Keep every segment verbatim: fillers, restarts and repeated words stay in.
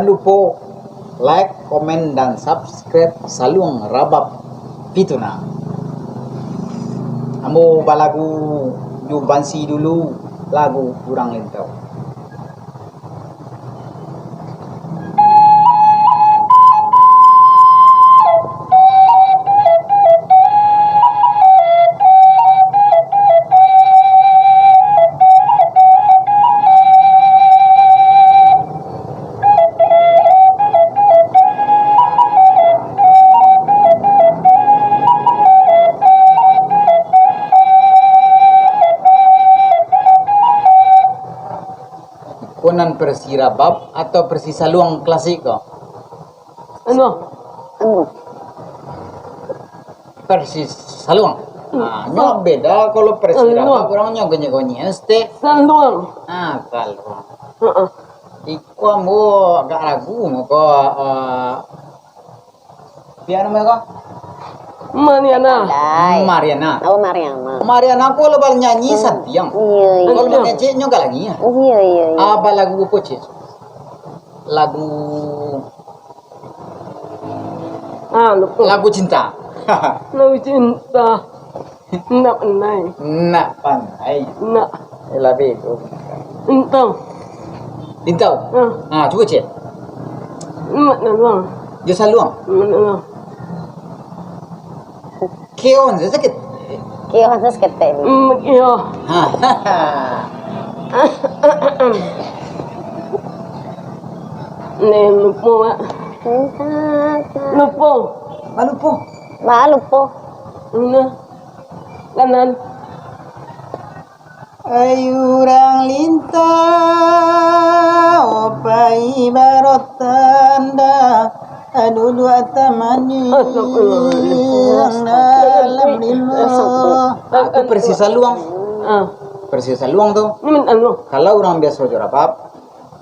Jan lupo like, komen, dan subscribe Saluang Rabab Fituna. Ambo balagu jo bansi dulu, lagu Urang Lintau. Iko nan versi Rabab atau versi Saluang klasik ko? Anu. Anu. Versi Saluang. Hmm. Ah, nyo beda kalau versi Saluang. Rabab, urang nyo gonyek-gonyek, stek. Saluang. Ah, Saluang. Heeh. Iko ambo agak ragu mako, eh, Pian namo ko? Mariana. Pandai. Mariana. Oh, Mariana. Mariana ko lah banyanyi santiang. Iyo, iyo. Kalau mangecek nyo galak lagi, ya? Iyo, iyo, iyo. Ah, balagu apo, Cik? Lagu Ah, lupo. Lagu cinta. Lagu cinta. Ndak pandai. Ndak pandai. Ndak. Eh, lagu tu. Lintau. Lintau? Ah. Ah, cubo, Cik. Mak Naluang. Jo Saluang? Mak Naluang. Keon saketek. Keon saketek ni. Hmm, iyo. Ha. Ni lupo, Mak. Lupo. Ba lupo. Ba lupo. Ino. Kanan. Ai urang Lintau, pai barotanda, duduak tamaniang dalam rimbo. Ah, tu versi Saluang. Ah. Versi Saluang tu. Kalau urang biaso jo Rabab,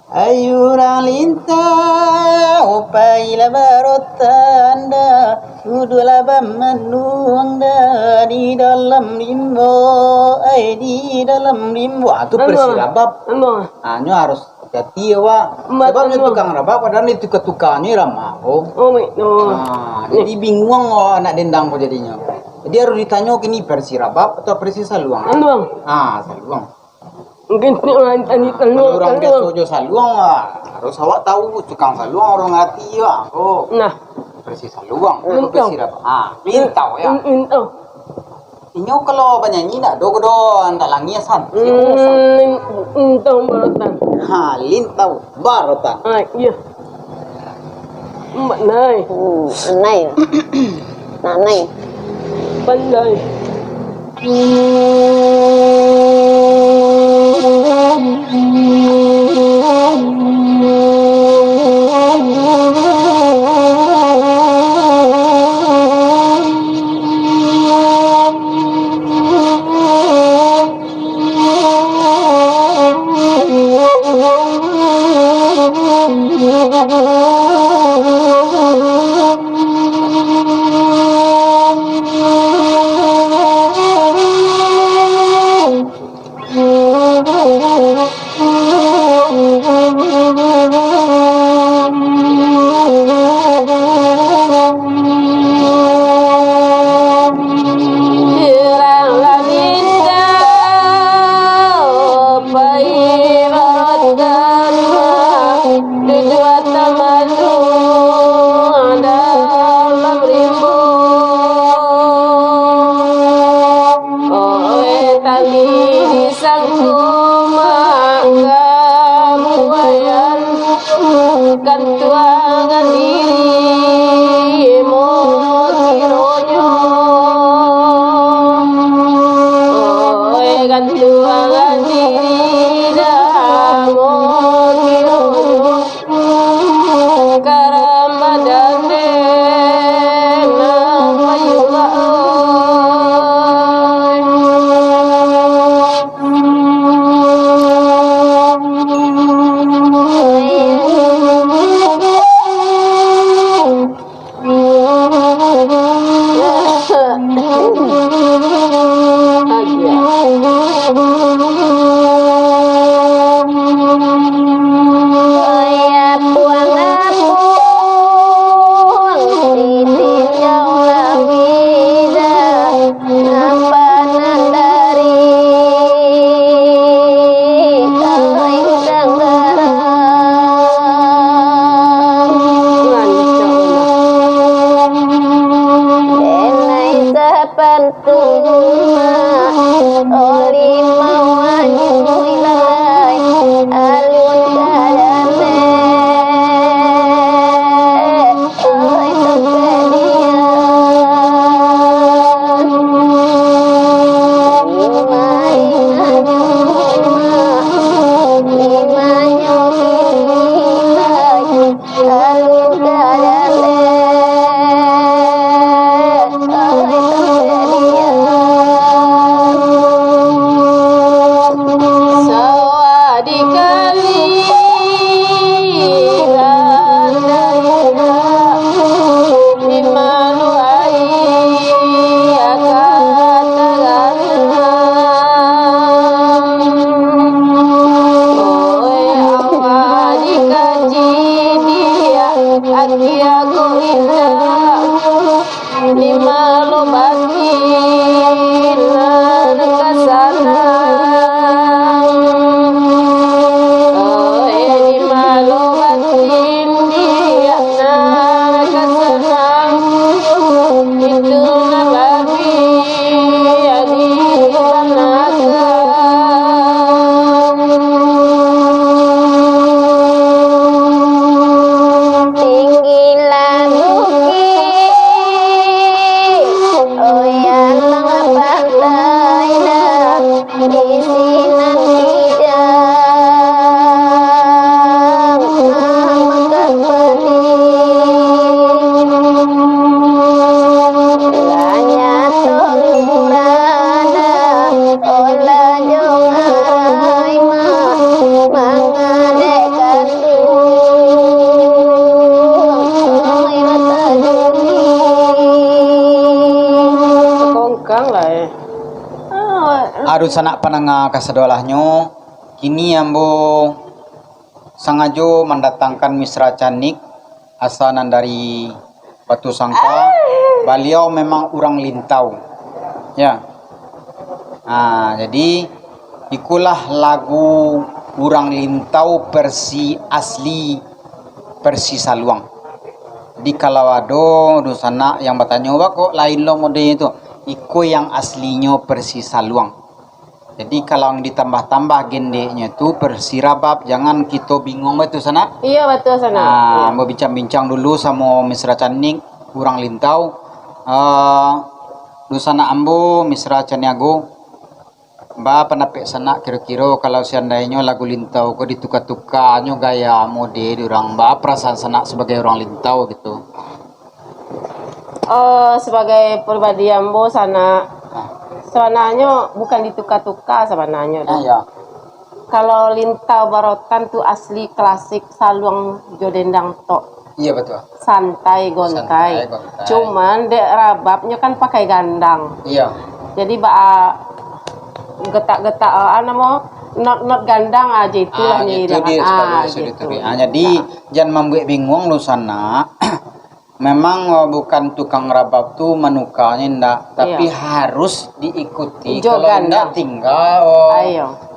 Ai urang Lintau, pailah barotanda, duduaklah bamanuang da di dalam rimbo, ai di dalam rimbo. Ah, tu versi Rabab. Ah, nyo harus hati-hati awak. Sabab nyo tukang Rabab, kadang ditukar-tukar nyo irama ko. Ah, jadi binguang awak nak dendang ko jadinyo. Jadi harus ditanyo kini versi Rabab atau versi Saluang. Ah, Saluang. Mungkin urang tadi Kalau urang biaso jo Saluang, ah, harus awak tahu tukang Saluang, urang ngarati, ah, ko. Nah. Versi Saluang, Lintau. Versi Rabab. Ah, Lintau, ya. Lintau. Inyo kalau banyanyi ndak ado, ado ndak langiah san. Lintau barotanda. Ha, Lintau barotanda. Ah, iyo. Pandai. Hmm, pandai. Pandai. Pandai. Tinggilah bukik, oyanlah pantai, di sinan kijang mamakah pedih. Lah nyato lurana, olah jo ngarai ma-, mangadek kanduang, olah saduri. Kongkang lah, eh. Aduh, sanak pandanga kasadolahnyo, kini ambo sangajo mandatangkan Misra Canik, asa nan dari Batusangka. Baliau memang urang Lintau. Ya. Nah, jadi ikolah lagu urang Lintau versi asli, versi Saluang. Jadi kalau ado dunsanak yang batanyo, "Wah, kok lain lo mode tu?" Iko yang aslinyo versi Saluang. Jadi, kalau ditambah-tambah gendeknyo tu, versi Rabab, jangan kito bingung bae tu, sanak. Iyo, batua, sanak. Ah, iyo. Ambo bincang-bincang dulu samo Misra Canik, urang Lintau. Ah, dunsanak ambo, Misra Caniago, ba pandapek sanak kiro-kiro kalau seandainyo lagu Lintau ko dituka-tukanyo gaya mode di urang, ba perasaan sanak sabagai urang Lintau gitu? Oh, sabagai pribadi ambo, sanak, sabananyo bukan dituka-tuka sabananyo tu. Ah, iyo. Kalau Lintau Barotan tu asli klasik, saluang jo dendang tok. Iyo, batua. Santai gontai. Santai gontai. Cuman dek Rababnyo kan pakai gandang. Iyo. Jadi ba-, getak-getak, ah, namo, not-not gandang aja itulah. Ah, nyo gitu, hilang. Dia ah, sebagai gitu. Ah, jadi, ah, jan mambuek bingung dunsanak. Memang, eh, bukan tukang Rabab tu manukanyo indak, tapi harus diikuti. Kalau indak, tingga, oh,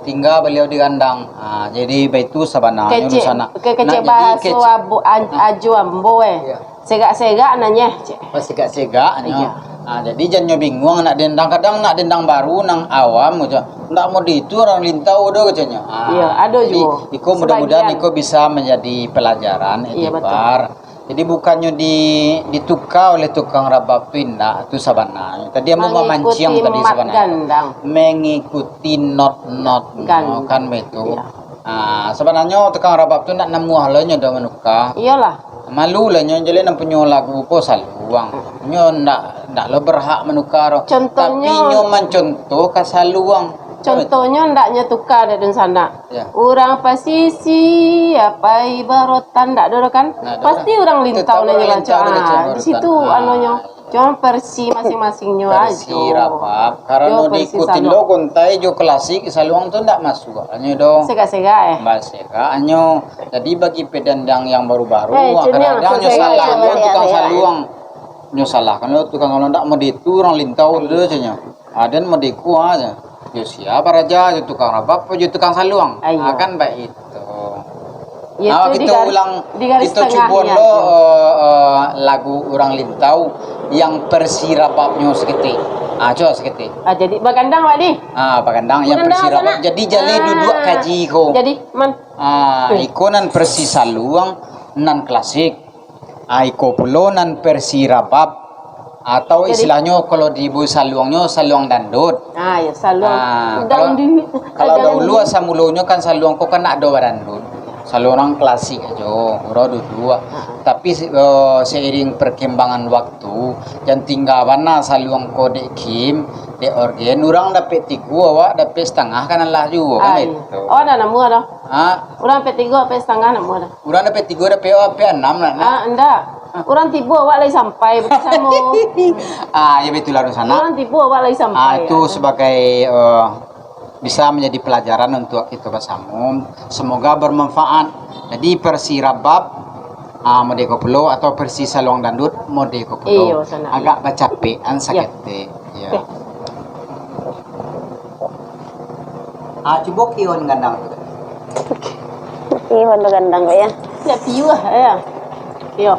tingga baliau di gandang. Ah, jadi baitu sabananyo. Kecek, dunsanak. Kecek bahaso abu-, an-, ajo ambo, eh. Segak-segak nanyeh, cek. Oh, segak-segak nyo. Iyo. Ah, jadi jan nyo bingung nak dendang, kadang nak dendang baru nang awam, kaco. Ndak mode itu urang Lintau do, kaconyo. Ah, iyo, ado juo. Iko mudah-mudahan iko bisa menjadi pelajaran, itibar. Iyo, betul. Jadi, bukannyo di-, dituka oleh tukang Rabab tu indak, tu sabananyo. Tadi ambo mamanciang tadi sabananyo. Mengikuti not-not gandang. Kan baitu. Iyo. Ah, sabananyo tukang Rabab tu ndak namuah lo nyo do manuka. Iyolah. Malu lah nyo, jadi nan punyo lagu ko saluang. Nyo ndak, ndak lo berhak manuka. Contohnyo. Tapi nyo mancontoh ka saluang. Contohnyo ndak nyo tuka dek dunsanak. Ya. Urang pasisia pai barotan, ndak ado kan? Ndak ado. Pasti urang Lintau nan nyo baco. Ah, di situ anonyo. Cuma versi masing-masingnyo ajo. Versi Rabab. Karano diikutin lo gontai jo klasik, saluang tu ndak masuak anyo do. Segak-segak, eh. Basegak anyo. Jadi bagi pedendang yang baru-baru, kadang-kadang nyo salah, nyo tukang saluang. Nyo salahkan lo tukang saluang, ndak mode itu urang Lintau tu, kaconyo. Aden mode iko aja. Yo sia baraja jo tukang Rabab, jo tukang saluang. Ayo. Ah, kan baitu. Iyo, ah, tu kito di gar-, ulang, di garis kito tengah cubo nian lo, tu. Eh, eh, lagu Urang Lintau yang versi rababnyo saketek. Ah, cubo saketek. Ah, jadi bagandang, Wak, ni. Ah, bagandang yang versi rabab. Bagandang sanak. Jadi, jaleh duduak kaji ko. Jadi, man. Ah, iko nan versi saluang, nan klasik. Ah, iko pulo nan versi rabab, atau istilahnyo kalau di bu-, saluangnyo, saluang dandut. Ah, ya, saluang dandut. Ah, kalau, kalau dahulu asa mulonyo kan saluang ko kan ndak ado badandut. Saluang urang klasik ajo, urang duduak. Ah. Tapi, eh, seiring perkembangan waktu, jan tingga bana saluang ko dek kim, dek orgen, urang dapek tigo, awak dapek satangah kan alah juo, kan itu. Ah, iya. Oh, ado namuah dah. Ha? Urang dapek tigo, dapek satangah, namuah dah. Urang dapek tigo, dapek, oh, dapek anam lah, nak. Ah, indak. Urang tibo, awak lai sampai basamo. Ah, ya, baitulah, dunsanak. Urang tibo, awak lai sampai. Ah, itu sabagai, eh, bisa manjadi palajaran untuak kito basamo. Semoga bermanfaat. Jadi, versi rabab, ah, mode ko pulo, atau versi saluang dandut, mode ko pulo. Iyo, sanak. Agak bacapekan saketek. Iyo. Oke. Ah, cubo kio gandang tu. Kio gandang ko, ya. Ya, piuah, ya. Kio.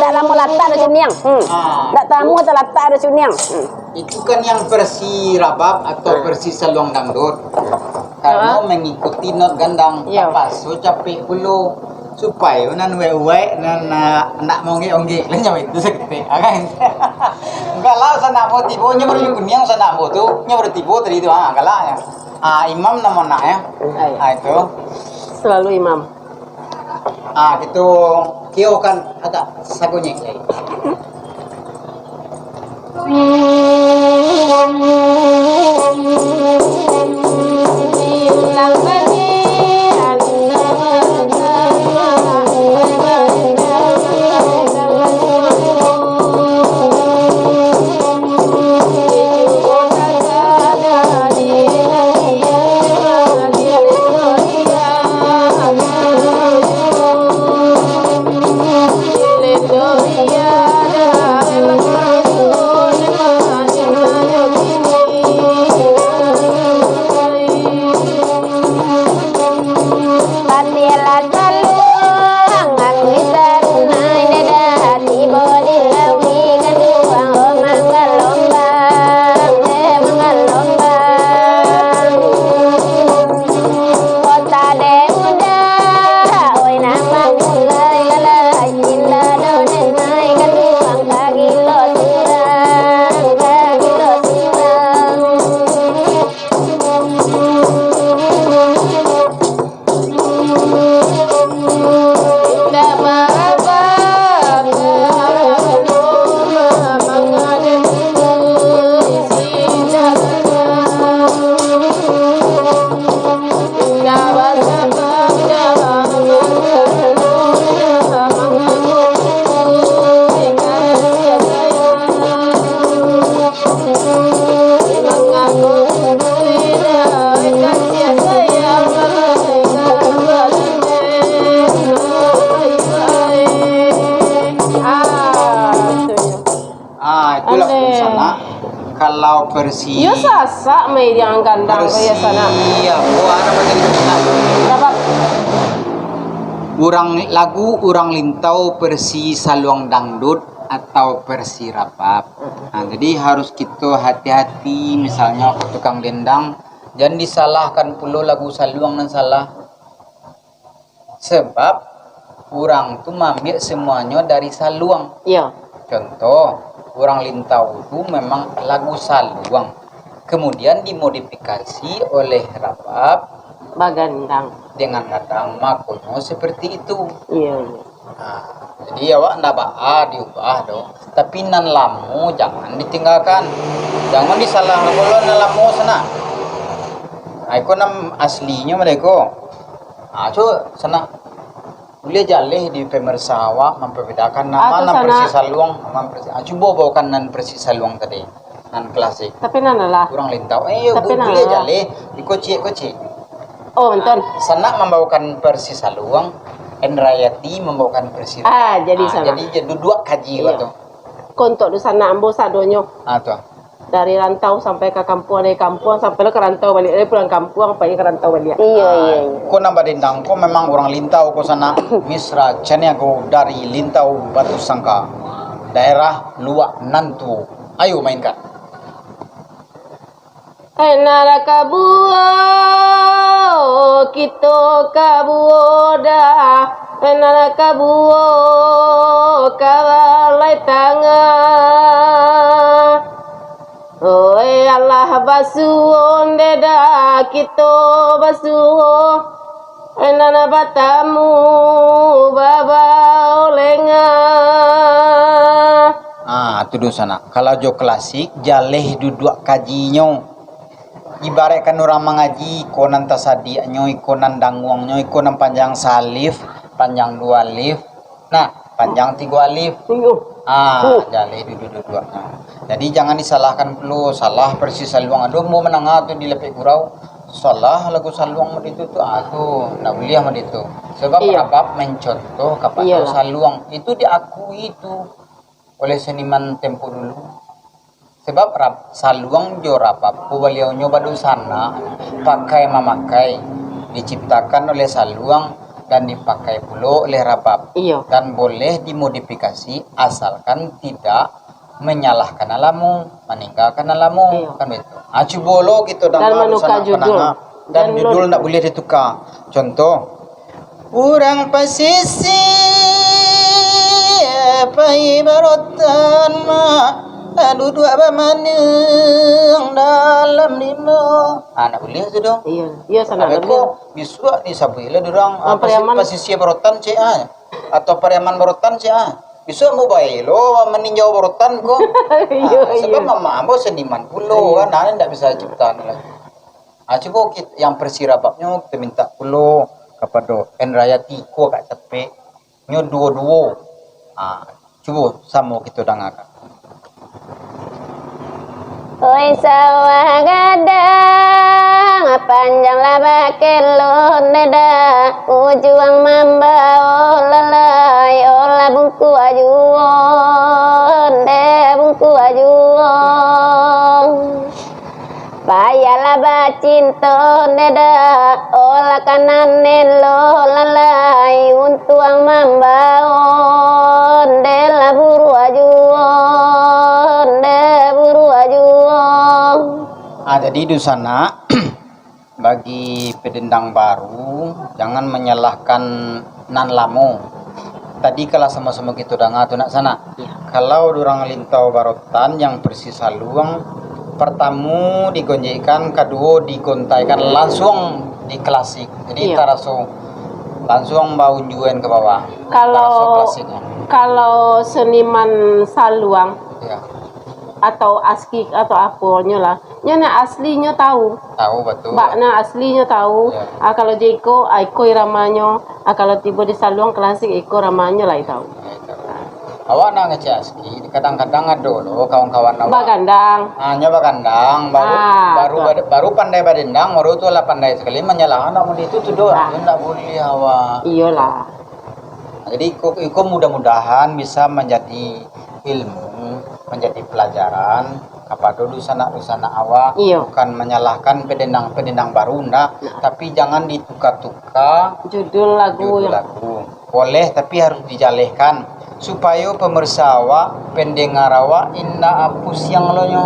Ndak tamu latak dah cuniang. Hmm. Ah. Ndak tamu talatak dah cuniang. Hmm. Itu kan yang versi rabab atau versi saluang dangdut. Karena mengikuti not gandang, tapaso capek pulo. Supayo nan uwek-uwek, nan, ah, ndak maonggek-onggek. Lah nyo itu saketek, ah, kan? Galak sanak ambo tibo, nyo baru kuniang sanak ambo tu, nyo baru tibo tadi tu, ah, galaknyo. Ah, imam namo nak, ya? Ai. Ah, itu. Selalu imam. Ah, kito kiokan agak sagonyek lai. Ah, itulah. Aleh. Kalau versi, iyo, Sasak mah, jangan gandang ko, iyo, Sasak. Iya, buah apa tadi? Rabab. Urang, lagu Urang Lintau versi saluang dangdut atau versi rabab. Nah, jadi harus kito hati-hati, misalnyo tukang dendang, jan disalahkan pulo lagu saluang nan salah. Sabab urang tu maambiak samuanyo dari saluang. Iyo. Contoh, Urang Lintau tu memang lagu saluang. kemudian dimodifikasi oleh Rabab Bagandang. Dengan gandang, makonyo seperti itu. Iyo, iyo. Nah, jadi awak ndak baa diubah doh. Tapi nan lamo jangan ditinggakan. Jangan disalah kalau nan lamo sanak. Ah, iko nan aslinyo mah iko. Ah, cu, sanak. Buliah jaleh di pemirsa awak mampebedakan nan ma nan sanak. Persi saluang, nan ma nan persi, ah, cubo baokan nan persi saluang tadi. Nan klasik. Tapi nan alah. Urang Lintau. Eh, yo, tapi bu-, nan buliah alah. Jaleh. Iko ciek, iko ciek. Oh, nonton. Sanak mambaokan persi saluang, Endrayati mambaokan persi. Ah, jadi sanak. Jadi, jadi duduak kaji. Iyo. Batu. Kontok tu sanak ambo sadonyo. Ah, tu. Dari rantau sampai ka kampuang, dari kampuang sampai lo ka rantau baliak, dari pulang kampuang pai ka rantau baliak. Iyo, iyo, iyo. Ko nan badendang ko memang urang Lintau ko sanak, Misra Caniago dari Lintau Batu Sangka, daerah Luak Nantuo. Ayo mainkan. Enara kabuo, kito kabuo dah. Enara kabuo, ka balai tangah. Oi alah basuo, ndeh dah kito basuo. Enana batamu babaolengan. Ah, tu doh sanak. Kalau jo klasik, jaleh duduak kajinyo. Ibaratkan urang mangaji, iko nan tasadiaknyo, iko nan danguangnyo, iko nan panjang salif, panjang duo alif. Nah, panjang tigo alif. Iyo. Ah, iyo. Jaleh duduak-duduak. Nah. Jadi, jangan disalahkan pulo, salah persis saluang. Aduh, ambo mandanga tu di lapek gurau, salah lagu saluang mode tu, tu. Ah, tu, ndak buliah mode tu. Sebab iyo. Rabab mencontoh kapado iyolah. Saluang. Itu diakui tu oleh seniman tempo dulu. Sebab rab-, saluang jo rabab ko baliaunyo badunsanak, pakai mamakai, diciptakan oleh saluang dan dipakai pulo oleh rabab. Iyo. Dan boleh dimodifikasi asalkan tidak menyalahkan nan lamo, maninggakan nan lamo, iyo. Kan begitu. Ah, cubo lo kito dan danga manuka dunsanak judul. Pandanga. Dan judul ndak buliah dituka. Contoh, urang pasisia pai barotan ma, duduak bamandiang dalam limo. Ah, ndak buliah tu doh. Iyo, iyo, sanak. Abih ko, bisuak disabuik lah urang, ah, pasi-, pasisia barotan cek ah, atau Pariaman barotan cek ah. Bisuak mau bae lo maninjau barotan ko. Iyo, ah, sebab iyo. Mamak ambo seniman pulo, iyo. Kan, ah, ndak bisa ciptaan lagi. Ah, cubo kit-, yang persi rababnyo kito minta pulo kapado Endrayati ko agak capek. Nyo duo-duo. Ah, cubo samo kito dangakan. Oi sawah gadang, panjang lah bakelon dada, ujuang mambao lalai, olah bungkuah juo, nde bungkuah juo. Payahlah bacinto, nde dah, olah kanan elo lalai, untuang mambao, nde lah buruak juo, nde buruak juo. Ah, jadi dunsanak, bagi pedendang baru, jangan menyalahkan nan lamo. Tadi kalau samo-samo kito danga tu nak sanak. Iya. Kalau urang Lintau Barotan yang persis saluang, pertamo digonjekkan, kaduo digontaikan, lansuang di klasik. Jadi, iya, taraso lansuang baunjuan ka bawah. Kalau, taraso klasiknya. Kalau seniman saluang, iya, atau aski atau aponyo lah, nyo nan aslinyo tahu. Tahu, batua. Bak nan aslinyo tahu. Ya. Ah, kalau jo iko, ah, iko iramanyo. Ah, kalau tibo di saluang klasik, iko iramanyo lai tahu. Ya, tahu. Awak nak ngecek aski, kadang-kadang ado lo kawan-kawan awak. Bagandang. Ah, nyo bagandang, baru, ah, baru, betul, bad-, baru pandai badendang, baru tu lah pandai sakali, manyalahan awak mode itu tu doh. Ah. Itu ndak buliah awak. Iyolah. Jadi, iko, iko mudah-mudahan bisa manjadi ilmu, manjadi palajaran kapado dunsanak-dunsanak awak. Iyo. Bukan manyalahkan pedendang-pedendang baru, ndak. Nah. Tapi jangan dituka-tuka judul lagu, judul lagu. Boleh, tapi harus dijalehkan. Supayo pemirsa awak, pendengar awak, indak pusiang lo nyo.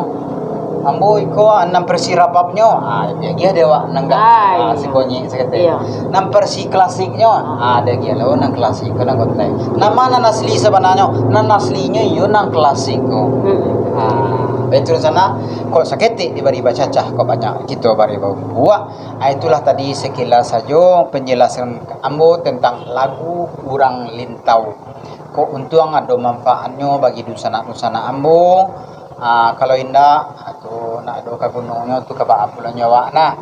Ambo iko, ah, nan versi rababnyo, ah, biagiah dek awak, nan gak, ah, iyo, si bonyek saketek. Iyo. Nan versi klasiknyo, ah, biagiah lo nan klasik ko, nan kontek. Nan ma nan asli sabananyo? Nan aslinyo iyo nan klasik ko. Hmm. Ah. Baitu sanak, kok saketek dibari bacacah, kok banyak kito bari babuak. Ah, itulah tadi sekilas sajo penjelasan ambo tentang lagu Urang Lintau. Kok untuang ado manfaatnyo bagi dunsanak-dunsanak ambo. Ah, kalau indak, ah, tu nak ado ka gunonyo tu ka baa pulonyo awak nah.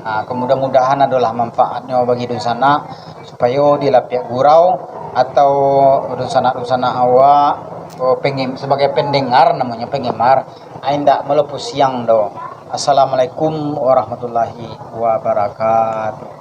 Ah, kemudah-mudahan adolah manfaatnyo bagi dunsanak, supayo dilapiak gurau atau dunsanak-dunsanak awak, oh, pengem-, sebagai pendengar namonyo pengemar, ah, indak malopo siang doh. Assalamualaikum warahmatullahi wabarakatuh.